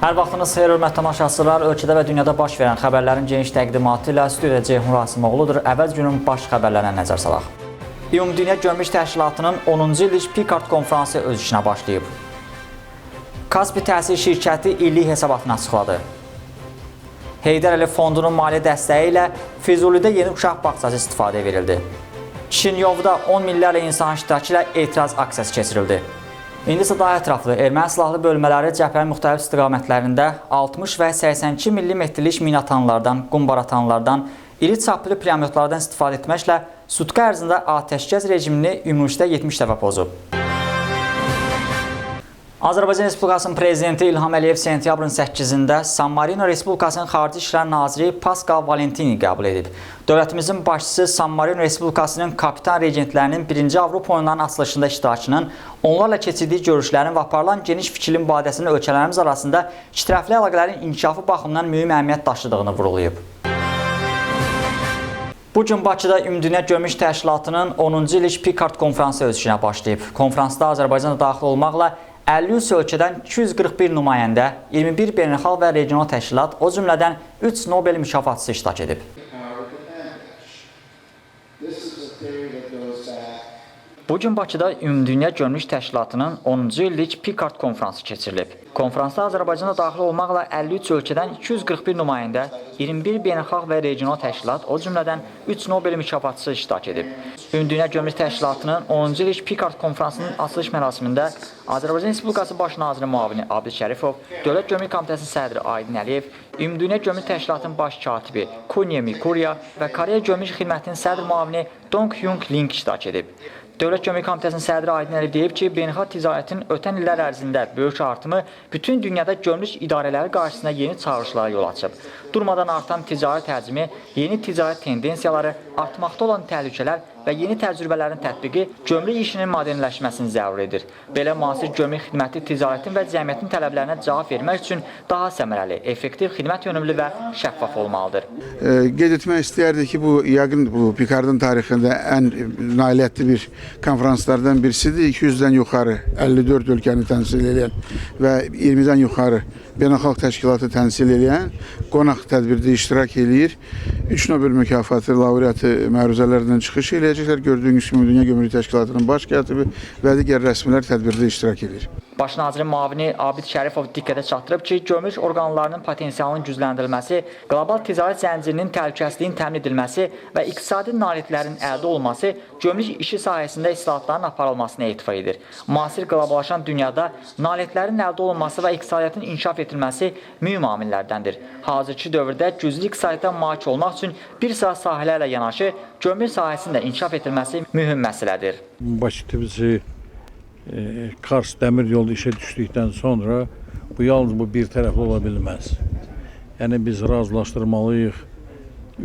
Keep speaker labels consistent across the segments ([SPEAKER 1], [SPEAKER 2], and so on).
[SPEAKER 1] Hər vaxtınız xeyir, hörmətli tamaşaçılar. Ölkədə və dünyada baş verən xəbərlərin geniş təqdimatı ilə studiyada Ceyhun Rasimoğludur. Əvəz günün baş xəbərlərinə nəzər salaq. Ümumdünya Gömrük Təşkilatının 10-cu illik PİCARD konfransı öz işinə başlayıb. Kaspi Təhsil Şirkəti illik hesabatını açıqladı. Heydər Əliyev Fondunun maliyyə dəstəyi ilə Füzulidə yeni uşaq bağçası istifadəyə verildi. Kişinyovda 10 minlərlə insan iştirakı ilə etiraz aksiyası keçirildi. İndi isə daha ətraflı erməni silahlı bölmələri cəbhənin müxtəlif istiqamətlərində 60 və 82 millimetrlik minatanlardan, qumbaratanlardan, iri çaplı pulemyotlardan istifadə etməklə sutka ərzində atəşkəs rejimini ümumilikdə 70 dəfə pozub. Azərbaycan Respublikasının Prezidenti İlham Əliyev sentyabrın 8-də San Marino Respublikasının Xarici İşlər Naziri Pascal Valentini qəbul edib. Dövlətimizin başçısı San Marino Respublikasının kapitan regentlərinin 1-ci Avropa oyunlarının açılışında iştirakının, onlarla keçirdiyi görüşlərin və aparılan geniş fikirli mübadiləsinin ölkələrimiz arasında ikitərəfli əlaqələrin inkişafı baxımından mühüm əhəmiyyət daşıdığını vurğulayıb. Bu gün Bakıda Ümumdünya Gömrük Təşkilatının 10-cu illik PİCARD konfransı öz işinə başlayıb. Konfransda Azərbaycan da daxil olmaqla 53 ölkədən 241 nümayəndə, 21 beynəlxalq və regional təşkilat, o cümlədən 3 Nobel mükafatçısı iştirak edib.
[SPEAKER 2] This is a theory that goes back
[SPEAKER 1] Bu gün Bakıda Ümumdünya Gömrük Təşkilatının 10-cu illik PİCARD konfransı keçirilib. Konfransda Azərbaycan da daxil olmaqla 53 ölkədən 241 nümayəndə, 21 beynəlxalq və regional təşkilat, o cümlədən 3 Nobel mükafatçısı iştirak edib. Ümumdünya Gömrük Təşkilatının 10-cu illik PİCARD konfransının açılış mərasimində Azərbaycan Respublikası Baş naziri müavini Abid Şərifov, Dövlət Gömrük Komitəsinin sədri Aydın Əliyev, Ümumdünya Gömrük Təşkilatının baş katibi Kunye Mikuriya və Koreya Gömrük Xidmətinin sədr müavini Dong Hyung Ling iştirak edib. Dövlət Gömrük Komitəsinin sədri Aydın Əliyev deyib ki, beynəlxalq ticarətin ötən illər ərzində böyük artımı bütün dünyada gömrük idarələri qarşısında yeni çağırışlara yol açıb. Durmadan artan ticarət həcmi, yeni ticarət tendensiyaları, artmaqda olan təhlükələr və yeni təcrübələrin tətbiqi gömrük işinin modernləşməsini zərur edir. Belə müasir gömrük xidməti ticarətin və cəmiyyətin tələblərinə cavab vermək üçün daha səmərəli, effektiv, xidmət yönümlü və şəffaf olmalıdır.
[SPEAKER 2] Qeyd etmək istəyərdik ki, bu yəqin bu PİCARD-ın tarixində ən nailiyyətli bir konfranslardan birisidir. 200-dən yuxarı 54 ölkəni təmsil edən və 20-dən yuxarı beynəlxalq təşkilatı təmsil edən qonaq tədbirdə iştirak eləyir. 3 Nobel mükafatı laureatı məruzələrlə çıxış eləyəcəklər. Gördüyünüz kimi Dünya Gömrük Təşkilatının baş katibi və digər rəsmilər tədbirdə iştirak edir.
[SPEAKER 1] Baş nazirin müavini Abid Şərifov diqqətə çatdırıb ki, gömrük orqanlarının potensialının gücləndirilməsi, qlobal ticarət zəncirinin təhlükəsizliyinin təmin edilməsi və iqtisadi nailiyyətlərin əldə olunması gömrük işi sahəsində islahatların aparılmasına etifa edir. Müasir qloballaşan dünyada nailiyyətlərin əldə olunması və iqtisadiyyatın inkişaf etdirilməsi mühüm amillərdəndir. Hazırki dövrdə güclü iqtisadiyyata malik olmaq üçün bir sıra sahələrlə yanaşı gömrük sahəsinin də inkişaf etdirilməsi mühüm məsələdir.
[SPEAKER 3] Bakı-Tbilisi Kars dəmir yolu işə düşdükdən sonra bu yalnız bu bir tərəfli ola bilməz. Yəni biz razılaşdırmalıyıq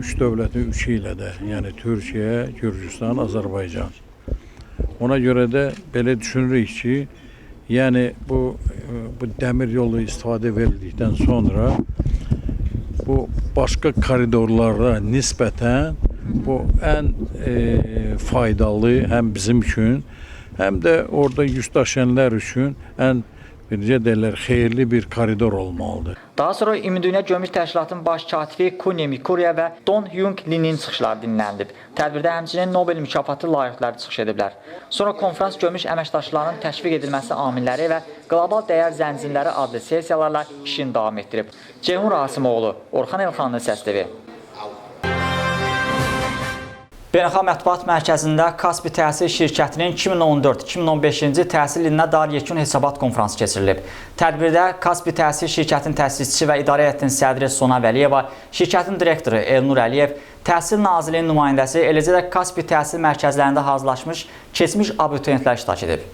[SPEAKER 3] üç dövlətin üçü ilə də, yəni Türkiyə, Gürcüstan, Azərbaycan. Ona görə də belə düşünürük ki, yəni bu dəmir yolu istifadə verildikdən sonra bu başqa koridorlara nisbətən bu ən faydalı həm bizim üçün, həm də orada yük daşıyanlar üçün ən necə deyirlər, xeyirli bir koridor olmalıdır.
[SPEAKER 1] Daha sonra Ümumdünya Gömrük Təşkilatının baş katibi Kunye Mikuriya və Don Hyung Linin çıxışları dinlənilib. Tədbirdə həmçinin Nobel mükafatı laureatları çıxış ediblər. Sonra konfrans gömrük əməkdaşlarının təşviq edilməsi amilləri və qlobal dəyər zəncirləri adlı sessiyalarla işini davam etdirib. Ceyhun Rasimoğlu, Orxan Elxanlı, Səs TV. Beynəlxalq Mətbuat Mərkəzində Kaspi Təhsil Şirkətinin 2014-2015-ci təhsil ilinə dair yekun hesabat konfransı keçirilib. Tədbirdə Kaspi Təhsil Şirkətinin təsisçisi və idarə heyətinin sədri Sona Vəliyeva, şirkətin direktoru Elnur Əliyev, Təhsil Nazirliyinin nümayəndəsi, eləcə də Kaspi Təhsil Mərkəzlərində hazırlaşmış keçmiş abituriyentlər iştirak edib.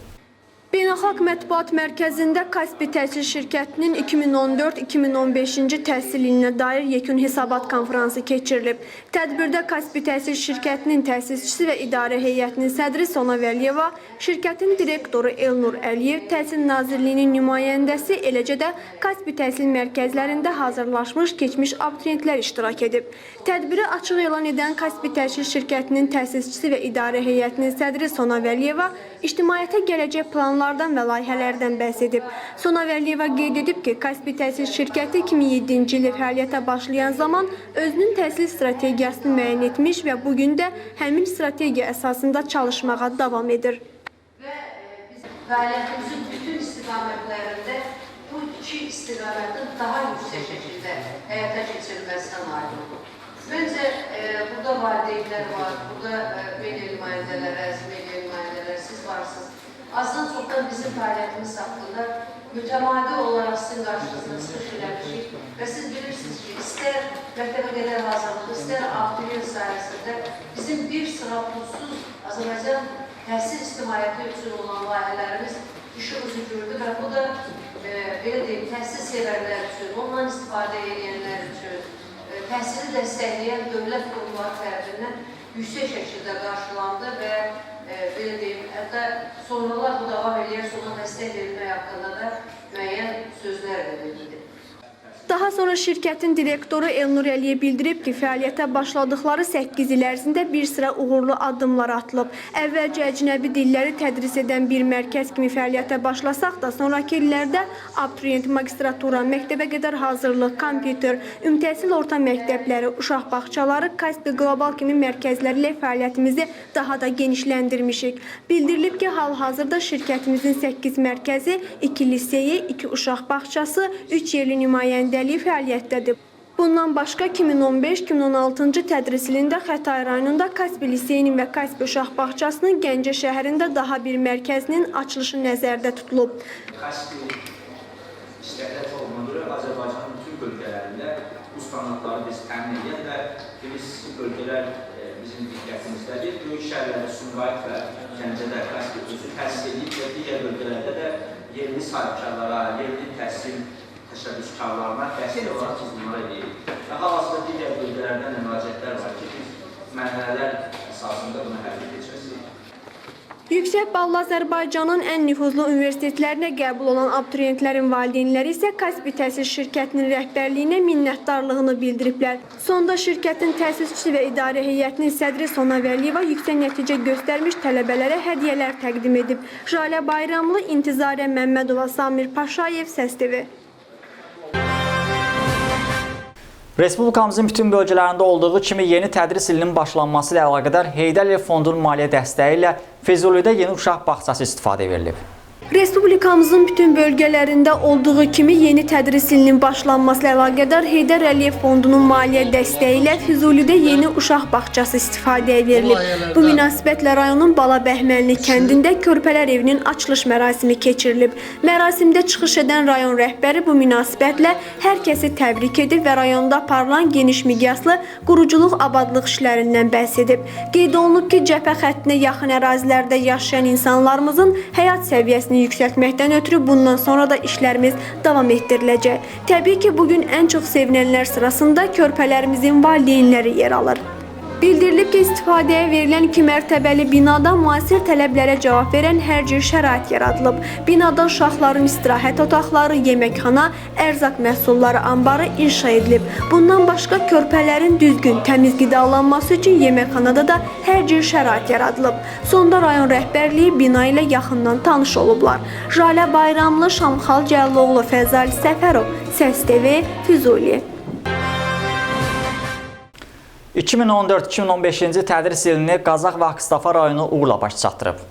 [SPEAKER 4] Beynəlxalq Mətbuat Mərkəzində Kaspi Təhsil Şirkətinin 2014-2015-ci təhsil ilinə dair yekun hesabat konfransı keçirilib. Tədbirdə Kaspi Təhsil Şirkətinin təsisçisi və idarə heyətinin sədri Sona Vəliyeva, şirkətin direktoru Elnur Əliyev, Təhsil Nazirliyinin nümayəndəsi, eləcə də Kaspi Təhsil Mərkəzlərində hazırlaşmış keçmiş abituriyentlər iştirak edib. Tədbiri açıq elan edən Kaspi Təhsil Şirkətinin təsisçisi və idarə heyətinin sədri Sona Vəliyeva ictimaiyyətə gələcək planlardan və layihələrdən bəhs edib. Sona Vəliyeva qeyd edib ki, Kaspi Təhsil Şirkəti 2007-ci ildə fəaliyyətə başlayan zaman özünün təhsil strategiyasını müəyyən etmiş və bu gün də həmin strategiya əsasında çalışmağa davam edir.
[SPEAKER 5] Və biz fəaliyyətimizin bütün istiqamətlərində bu iki istiqamətin daha yüksək şəkildə həyata keçirilməsinə nail olduq. Məncə burada valideynlər var, burada media nümayəndələri, əziz media nümayəndələri, siz varsınız. Azdan çoxdan bizim fəaliyyətimiz haqqında mütəmadi olaraq sizin qarşınızda çıxış eləmişik və siz bilirsiniz ki, istər məktəbə qədər hazırlıq, istər abituriyent sahəsində bizim bir sıra pulsuz Azərbaycan təhsil ictimaiyyəti üçün olan layihələrimiz işığımızı gördü və bu da belə deyim, təhsil sevərlər üçün, ondan istifadə edənlər üçün, təhsili dəstəkləyən dövlət qurumları tərəfindən yüksək şəkildə qarşılandı və belə deyim, hətta sonralar bu davam eləyər, ona dəstək verilmək haqqında da müəyyən sözlər də verildi.
[SPEAKER 4] Daha sonra şirkətin direktoru Elnur Əliyev bildirib ki, fəaliyyətə başladıqları 8 il ərzində bir sıra uğurlu addımlar atılıb. Əvvəlcə əcnəbi dilləri tədris edən bir mərkəz kimi fəaliyyətə başlasaq da, sonrakı illərdə abituriyent, magistratura, məktəbə qədər hazırlıq, kompüter, ümumtəhsil orta məktəbləri, uşaq bağçaları, Kaspi Qlobal kimi mərkəzləri ilə fəaliyyətimizi daha da genişləndirmişik. Bildirilib ki, hal-hazırda şirkətimizin 8 mərkəzi, 2 liseyi, 2 uşaq bağçası, 3 yerli nümayəndəliyi fəaliyyətdədir. Bundan başqa 2015-2016-cı tədris ilində Xətai rayonunda Kaspi Liseyinin və Kaspi Uşaq Bağçasının Gəncə şəhərində daha bir mərkəzinin açılışı nəzərdə tutulub.
[SPEAKER 6] Kaspi istehlat olduğuna göre Azərbaycanın bütün bölgələrində bu standartları biz təmin edən və bilirsiniz ki, bölgələr bizim diqqətimizdədir. Böyük şəhərlərdə Sumqayıt və Gəncədə Kaspi özü təsis edib və digər bölgələrdə də yerli sahibkarlara, yerli təhsil təşəbbüskarlarına dəstək olaraq biz bunlara edirik. Və hal-hazırda digər bölgələrdən də müraciətlər var ki, biz mərhələlər əsasında bunu həyata keçirəcəyik.
[SPEAKER 4] Yüksək ballı Azərbaycanın ən nüfuzlu universitetlərinə qəbul olan abituriyentlərin valideynləri isə Kaspi Təhsil Şirkətinin rəhbərliyinə minnətdarlığını bildiriblər. Sonda şirkətin təsisçisi və idarə heyətinin sədri Sona Vəliyeva yüksək nəticə göstərmiş tələbələrə hədiyyələr təqdim edib. Jalə Bayramlı, İntizarə Məmmədova, Samir Paşayev, Səs TV.
[SPEAKER 1] Respublikamızın bütün bölgələrində olduğu kimi yeni tədris ilinin başlanması ilə əlaqədar Heydər Əliyev Fondunun maliyyə dəstəyi ilə Füzulidə yeni uşaq bağçası istifadəyə verilib.
[SPEAKER 4] Respublikamızın bütün bölgələrində olduğu kimi yeni tədris ilinin başlanması ilə əlaqədar Heydər Əliyev Fondunun maliyyə dəstəyi ilə Füzulidə yeni uşaq bağçası istifadəyə verilib. Bu münasibətlə rayonun Bala Bəhmənli kəndində Körpələr Evinin açılış mərasimi keçirilib. Mərasimdə çıxış edən rayon rəhbəri bu münasibətlə hər kəsi təbrik edib və rayonda aparılan geniş miqyaslı quruculuq abadlıq işlərindən bəhs edib. Qeyd olunub ki, cəbhə xəttinə yaxın ərazilərdə yaşayan insanlarımızın həyat səviyyəsini yüksəltməkdən ötürü bundan sonra da işlərimiz davam etdiriləcək. Təbii ki, bugün ən çox sevinənlər sırasında körpələrimizin valideynləri yer alır. Bildirilib ki, istifadəyə verilən 2 mərtəbəli binada müasir tələblərə cavab verən hər cür şərait yaradılıb. Binada uşaqların istirahət otaqları, yeməkxana, ərzaq məhsulları anbarı inşa edilib. Bundan başqa körpələrin düzgün, təmiz qidalanması üçün yeməkxanada da hər cür şərait yaradılıb. Sonda rayon rəhbərliyi bina ilə yaxından tanış olublar. Jalə Bayramlı, Şamxal Cəlloğlu, Fəzali Səfərov, Səs TV, Füzuli.
[SPEAKER 1] 2014-2015-ci tədris ilini Qazax və Ağstafa rayonu uğurla başa çatdırıb.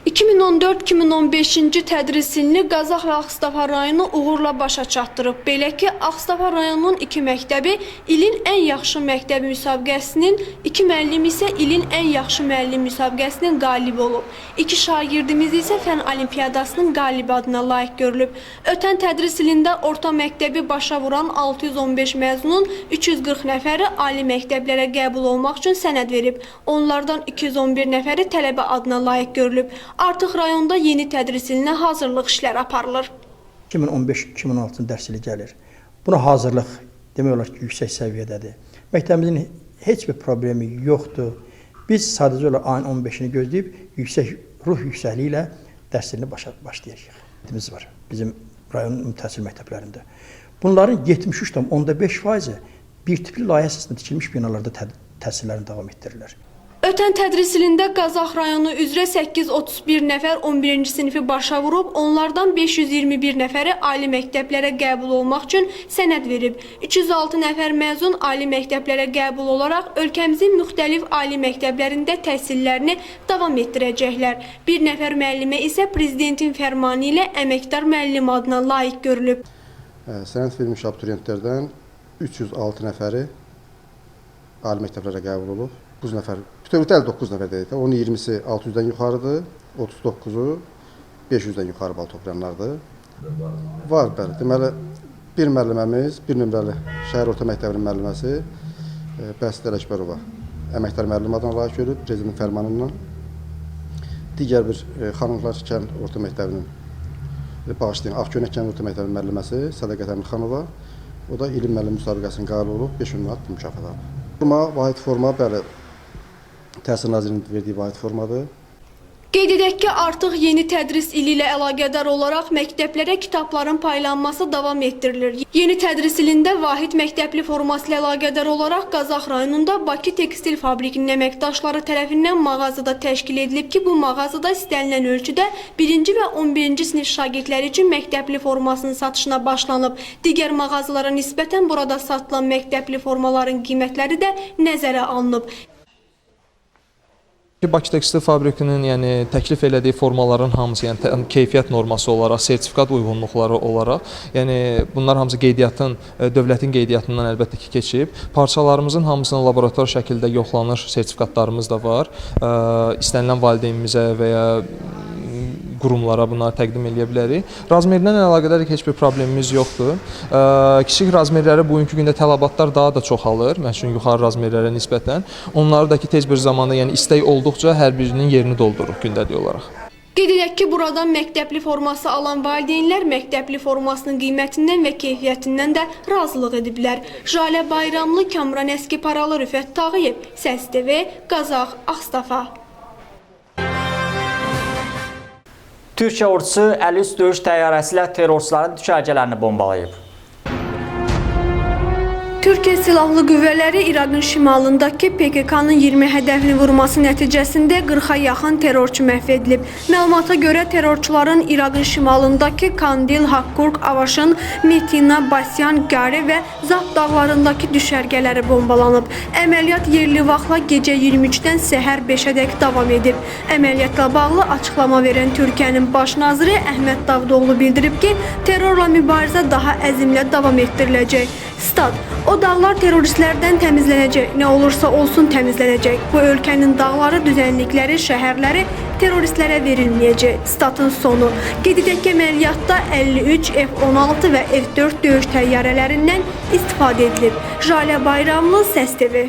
[SPEAKER 4] 2014-2015-ci tədris ilini Qazax və Ağstafa rayonu uğurla başa çatdırıb. Belə ki, Ağstafa rayonunun 2 məktəbi ilin ən yaxşı məktəbi müsabiqəsinin, 2 müəllim isə ilin ən yaxşı müəllim müsabiqəsinin qalibi olub. 2 şagirdimiz isə fən olimpiyadasının qalibi adına layiq görülüb. Ötən tədris ilində orta məktəbi başa vuran 615 məzunun 340 nəfəri ali məktəblərə qəbul olmaq üçün sənəd verib. Onlardan 211 nəfəri tələbə adına layiq görülüb. Artıq rayonda yeni tədris ilinə hazırlıq işləri aparılır.
[SPEAKER 7] 2015-2016 dərs ili gəlir. Buna hazırlıq demək olar ki, yüksək səviyyədədir. Məktəbimizin heç bir problemi yoxdur. Biz sadəcə olaraq ayın 15-ini gözləyib yüksək ruh yüksəkliyi ilə dərs ilini başlayacağıq. Var bizim rayonun ümumi təhsil məktəblərində. Bunların 73,5%-i bir tipli layihə əsasında tikilmiş binalarda təhsillərini davam etdirirlər.
[SPEAKER 4] Ötən tədris ilində Qazax rayonu üzrə 831 nəfər 11-ci sinifi başa vurub, onlardan 521 nəfəri ali məktəblərə qəbul olmaq üçün sənəd verib. 306 nəfər məzun ali məktəblərə qəbul olaraq ölkəmizin müxtəlif ali məktəblərində təhsillərini davam etdirəcəklər. Bir nəfər müəllimə isə prezidentin fərmanı ilə əməkdar müəllim adına layiq görülüb.
[SPEAKER 8] Sənəd vermiş abituriyentlərdən 306 nəfəri ali məktəblərə qəbul olub. 9 nəfər, bütövlükdə 59 nəfər dedik də, onun 20-si 600-dən yuxarıdır, 39-u 500-dən yuxarı bal toplayanlardır. Var, bəli. Deməli, bir müəlliməmiz, bir nömrəli şəhər orta məktəbinin müəlliməsi Bəsit Ələkbərova əməkdar müəllim adına layiq görülüb prezidentin fərmanı ilə. Digər bir Xanımlar kənd orta məktəbinin, bağışlayın, Ağköynək kənd orta məktəbinin müəlliməsi Sədaqət Əmirxanova, o da ilin müəllim müsabiqəsinin qalibi olub, 5000 manat mükafat alıb. Forma, vahid forma, bəli, Təhsil Nazirliyinin verdiyi vahid formadır.
[SPEAKER 4] Qeyd edək ki, artıq yeni tədris ili ilə əlaqədar olaraq məktəblərə kitabların paylanması davam etdirilir. Yeni tədris ilində vahid məktəbli forması ilə əlaqədar olaraq Qazax rayonunda Bakı Tekstil Fabrikinin əməkdaşları tərəfindən mağazada təşkil edilib ki, bu mağazada istənilən ölçüdə 1-ci və 11-ci sinif şagirdləri üçün məktəbli formasının satışına başlanıb. Digər mağazalara nisbətən burada satılan məktəbli formaların qiymətləri də nəzərə alınıb.
[SPEAKER 9] Bakı Tekstil Fabrikinin, yəni təklif elədiyi formaların hamısı, yəni keyfiyyət norması olaraq, sertifikat uyğunluqları olaraq, yəni bunlar hamısı qeydiyyatın, dövlətin qeydiyyatından əlbəttə ki, keçib. Parçalarımızın hamısının laborator şəkildə yoxlanır, sertifikatlarımız da var. İstənilən valideynimizə və ya qurumlara bunları təqdim eləyə bilərik. Razmerlə əlaqədar heç bir problemimiz yoxdur. Kiçik razmerlərə bugünkü gündə tələbatlar daha da çoxalır, məsələn, yuxarı razmerlərə nisbətən. Onları da ki, tez bir zamanda, yəni istək olduqca hər birinin yerini doldururuq gündəlik olaraq.
[SPEAKER 4] Qeyd edək ki, buradan məktəbli forması alan valideynlər məktəbli formasının qiymətindən və keyfiyyətindən də razılıq ediblər. Jalə Bayramlı, Kamran Əskiparalı, Rüfət Tağıyev, Səs TV, Qazax, Ağstafa.
[SPEAKER 1] Türkiyə ordusu 53 döyüş təyyarəsi ilə terrorçuların düşərgələrini bombalayıb.
[SPEAKER 4] Türkiyə Silahlı Qüvvələri İraqın şimalındakı PKK-nın 20 hədəfini vurması nəticəsində 40-a yaxın terrorçu məhv edilib. Məlumata görə terrorçuların İraqın şimalındakı Kandil, Haqqurq, Avaşın, Metina, Basyan, Qari və Zap dağlarındakı düşərgələri bombalanıb. Əməliyyat yerli vaxtla gecə 23-dən səhər 5-ədək davam edib. Əməliyyatla bağlı açıqlama verən Türkiyənin baş naziri Əhməd Davutoğlu bildirib ki, terrorla mübarizə daha əzmlə davam etdiriləcək. Stat: O dağlar terroristlərdən təmizlənəcək, nə olursa olsun təmizlənəcək. Bu ölkənin dağları, düzənlikləri, şəhərləri terroristlərə verilməyəcək. Statın sonu. Qeyd edək ki, əməliyyatda 53 F-16 və F-4 döyüş təyyarələrindən istifadə edilib. Jalə Bayramlı, Səs TV.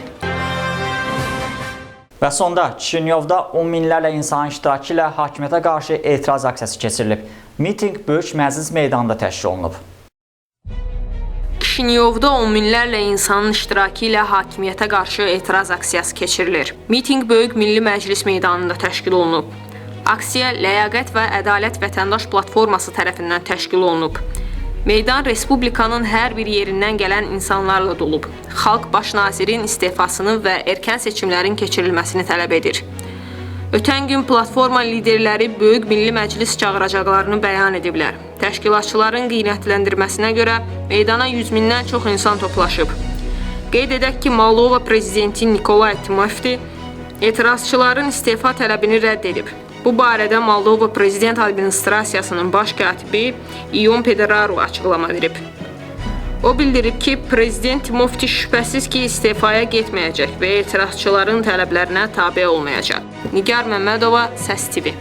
[SPEAKER 1] Və sonda Kişinyovda 10 minlərlə insanın iştirakı ilə hakimiyyətə qarşı etiraz aksiyası keçirilib. Mitinq Böyük Məclis meydanında təşkil olunub.
[SPEAKER 10] Kişinyovda 10 minlərlə insanın iştirakı ilə hakimiyyətə qarşı etiraz aksiyası keçirilir. Mitinq Böyük Milli Məclis meydanında təşkil olunub. Aksiya Ləyaqət və Ədalət Vətəndaş Platforması tərəfindən təşkil olunub. Meydan Respublikanın hər bir yerindən gələn insanlarla dolub. Xalq baş nazirin istefasını və erkən seçimlərin keçirilməsini tələb edir. Ötən gün platforma liderləri Böyük Milli Məclis çağıracaqlarını bəyan ediblər. Təşkilatçıların qiymətləndirməsinə görə meydana 100 mindən çox insan toplaşıb. Qeyd edək ki, Moldova prezidenti Nikolay Timofti etirazçıların istefa tələbini rədd edib. Bu barədə Moldova Prezident Administrasiyasının baş katibi Ion Pederaru açıqlama verib. O bildirib ki, Prezident Timofti şübhəsiz ki, istefaya getməyəcək və etirazçıların tələblərinə tabe olmayacaq. Nigar Məmmədova, Səs TV.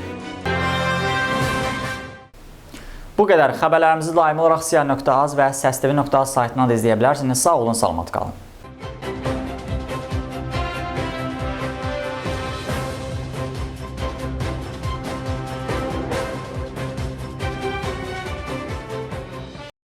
[SPEAKER 1] Bu qədər. Xəbərlərimizi daimi olaraq siya.az və səstv.az saytından da izləyə bilərsiniz. Sağ olun, salamat qalın.